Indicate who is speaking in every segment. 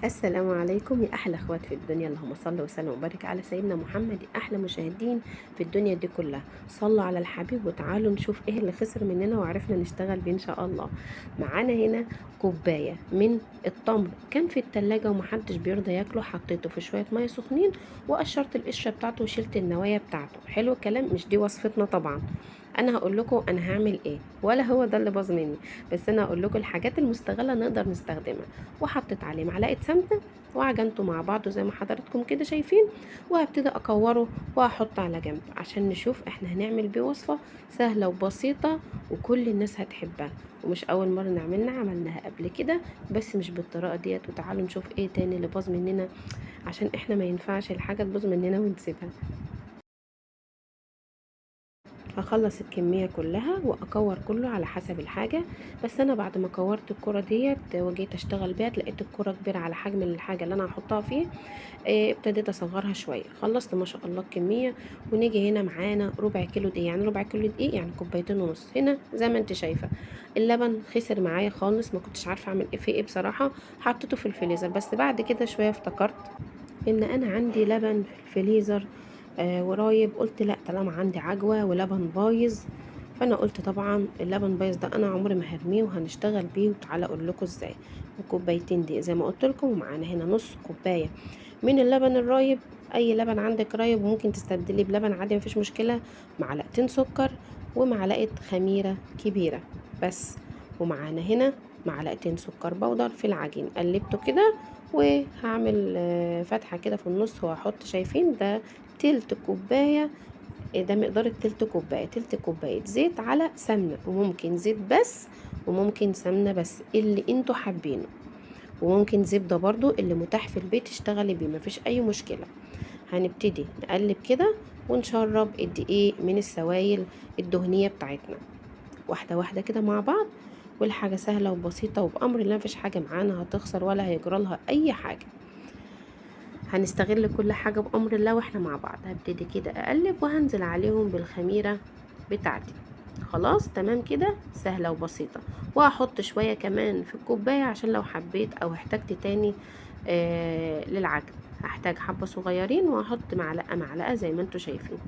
Speaker 1: السلام عليكم يا احلى اخوات في الدنيا، اللهم صل وسلم وبارك على سيدنا محمد. يا احلى مشاهدين في الدنيا دي كلها، صلوا على الحبيب وتعالوا نشوف ايه اللي خسر مننا وعرفنا نشتغل بيه ان شاء الله. معانا هنا كوباية من التمر كان في التلاجة ومحدش بيرضى ياكله، حطيته في شوية مية سخنين وقشرت القشرة بتاعته وشلت النوايا بتاعته. حلو الكلام، مش دي وصفتنا طبعا، انا هقول لكم انا هعمل ايه ولا هو ده اللي باظ مني، بس انا هقول لكم الحاجات المستغله نقدر نستخدمها. وحطيت عليه معلقه سمنه وعجنته مع بعضه زي ما حضراتكم كده شايفين، وهبتدي اكوره واحطه على جنب عشان نشوف احنا هنعمل بيه وصفه سهلة وبسيطة وكل الناس هتحبها، ومش اول مرة نعملها، عملناها قبل كده بس مش بالطريقة ديت. وتعالوا نشوف ايه تاني اللي باظ مننا، عشان احنا ما ينفعش الحاجة تبوظ مننا ونسيبها. هخلص الكمية كلها واكور كله على حسب الحاجة، بس انا بعد ما كورت الكرة ديت وجيت اشتغل بيها لقيت الكرة كبيرة على حجم الحاجة اللي انا هحطها فيه، ابتديت اصغرها شوية. خلصت ما شاء الله الكمية. ونيجي هنا معانا ربع كيلو دقيق، يعني ربع كيلو دقيق يعني كوبايتين ونص. هنا زي ما انت شايفة اللبن خسر معايا خالص، ما كنتش عارفة اعمل ايه فيه ايه بصراحة، حطيته في الفريزر. بس بعد كده شوية افتكرت ان انا عندي لبن في الفريزر ورايب، قلت لا طالما عندي عجوة ولبن بايظ، فانا قلت طبعا اللبن بايظ ده انا عمري ما هرميه وهنشتغل بيه، وتعالى اقول لكم ازاي. وكوبايتين دقيق زي ما قلت لكم، ومعانا هنا نص كوباية من اللبن الرايب، اي لبن عندك رايب وممكن تستبدليه بلبن عادي مفيش مشكلة، معلقتين سكر ومعلقة خميره كبيرة بس، ومعانا هنا معلقتين سكر بودر في العجين. قلبته كده وهعمل فتحه كده في النص وهحط، شايفين ده تلت كوباية، ده مقدار التلت كوباية، تلت كوباية زيت على سمنه، وممكن زيت بس وممكن سمنه بس اللي انتوا حابينه، وممكن زبدة برضو اللي متاح في البيت اشتغلي بيه مفيش اي مشكلة. هنبتدي نقلب كده ونشرب الدقيق من السوائل الدهنية بتاعتنا واحدة واحدة كده مع بعض، والحاجة سهلة وبسيطة وبامر الله مفيش حاجة معانا هتخسر ولا هيجرالها اي حاجة، هنستغل كل حاجة بأمر الله واحنا مع بعض. هبتدي كده اقلب وهنزل عليهم بالخميرة بتاعتي. خلاص تمام كده، سهلة وبسيطة. وهحط شوية كمان في الكوباية عشان لو حبيت او احتجت تاني للعجن، هحتاج حبة صغيرين، وهحط معلقة معلقة زي ما انتوا شايفين.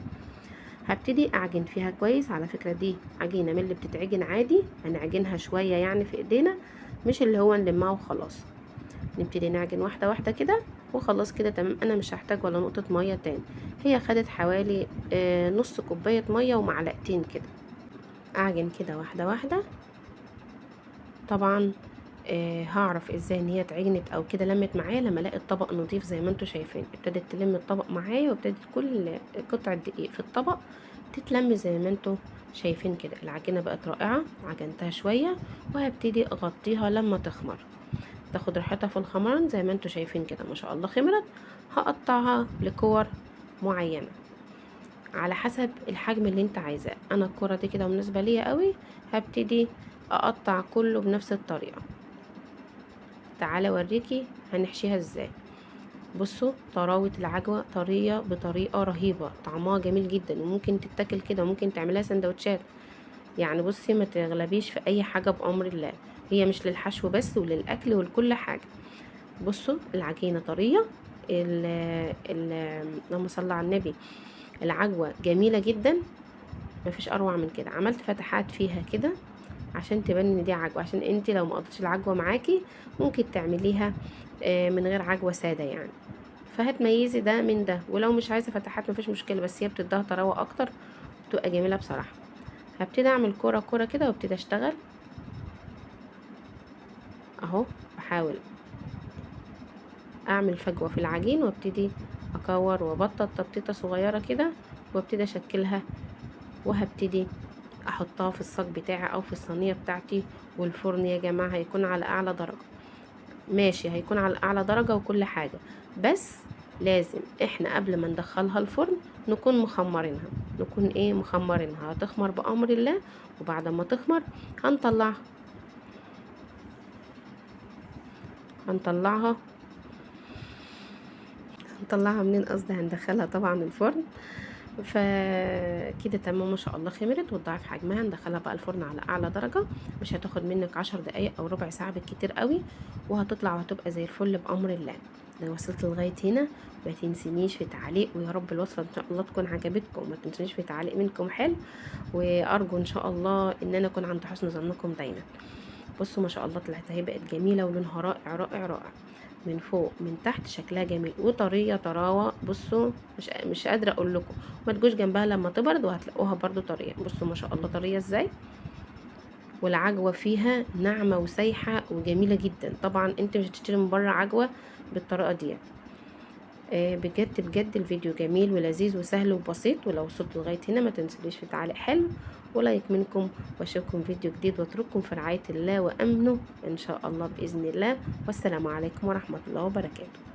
Speaker 1: هبتدي اعجن فيها كويس. على فكرة دي عجينة من اللي بتتعجن عادي، هنعجنها شوية يعني في ايدينا، مش اللي هو نلمها وخلاص. نبتدي نعجن واحدة واحدة كده وخلاص كده تمام. انا مش هحتاج ولا نقطة مية تاني، هي خدت حوالي نص كوباية مية ومعلقتين كده. اعجن كده واحدة واحدة. طبعا هعرف ازاي ان هي اتعجنت او كده لمت معايا لما الاقي الطبق نظيف زي ما انتوا شايفين، ابتدت تلم الطبق معايا، وابتدت كل قطعة دقيق في الطبق تتلم زي ما انتوا شايفين كده. العجينة بقت رائعة، عجنتها شوية وهبتدي اغطيها لما تخمر، تاخد راحتها في الخمران زي ما انتوا شايفين كده ما شاء الله خمرت. هقطعها لكور معينة على حسب الحجم اللي انت عايزاه. انا الكرة دي كده مناسبة ليا قوي، هبتدي اقطع كله بنفس الطريقة. تعالى اوريكي هنحشيها ازاي. بصوا طراوة العجوة طرية بطريقة رهيبة، طعمها جميل جدا، وممكن تتاكل كده، وممكن تعملها سندوتشات. بصي ما تغلبيش في اي حاجة بأمر الله، هي مش للحشو بس وللأكل ولكل حاجة. بصوا العجينة طرية، اللهم صل على النبي، العجوة جميلة جدا مفيش أروع من كده. عملت فتحات فيها كده عشان تبان ان دي عجوة، عشان انت لو ما قضيتش العجوة معاكي ممكن تعمليها من غير عجوة سادة يعني، فهتميزي ده من ده. ولو مش عايزة فتحات مفيش مشكلة، بس هي بتديها طراوة أكتر، بتبقى جميلة بصراحة. هبتدي أعمل كرة كرة كده وابتدي أشتغل أهو، بحاول أعمل فجوة في العجين وابتدي أكور وأبطط تبطيطة صغيرة كده، وابتدي أشكلها، وهبتدي أحطها في الصاج بتاعي أو في الصينية بتاعتي. والفرن يا جماعة هيكون على أعلى درجة، ماشي هيكون على أعلى درجة وكل حاجة، بس لازم احنا قبل ما ندخلها الفرن نكون مخمرينها، نكون ايه مخمرينها، هتخمر بأمر الله. وبعد ما تخمر هنطلعها، هنطلعها منين قصدي، هندخلها طبعا الفرن. فكده تمام ما شاء الله، خمرت وتضاعف حجمها. ندخلها بقى الفرن على اعلى درجه، مش هتاخد منك 10 دقايق او ربع ساعة بالكتير قوي، وهتطلع وهتبقى زي الفل بامر الله. لو وصلت لغاية هنا ما تنسينيش في تعليق، ويا رب الوصفة ان شاء الله تكون عجبتكم. ما تنسونيش في تعليق منكم حلو، وارجو ان شاء الله ان انا اكون عند حسن ظنكم دايما. بصوا ما شاء الله طلعت اهي، بقت جميلة ولونها رائع رائع رائع، من فوق من تحت شكلها جميل وطريه طراوه. بصوا مش قادرة اقول لكم، ما تجوش جنبها لما تبرد وهتلاقوها برضو طرية. بصوا ما شاء الله طرية ازاي، والعجوه فيها ناعمة وسايحه وجميلة جدا. طبعا انت مش هتشتري من بره عجوه بالطريقة ديت. بجد بجد الفيديو جميل ولذيذ وسهل وبسيط. ولو وصلت لغاية هنا ما تنسوليش في تعليق حلو ولايك منكم، واشوفكم فيديو جديد واترككم في رعاية الله وامنه ان شاء الله باذن الله. والسلام عليكم ورحمة الله وبركاته.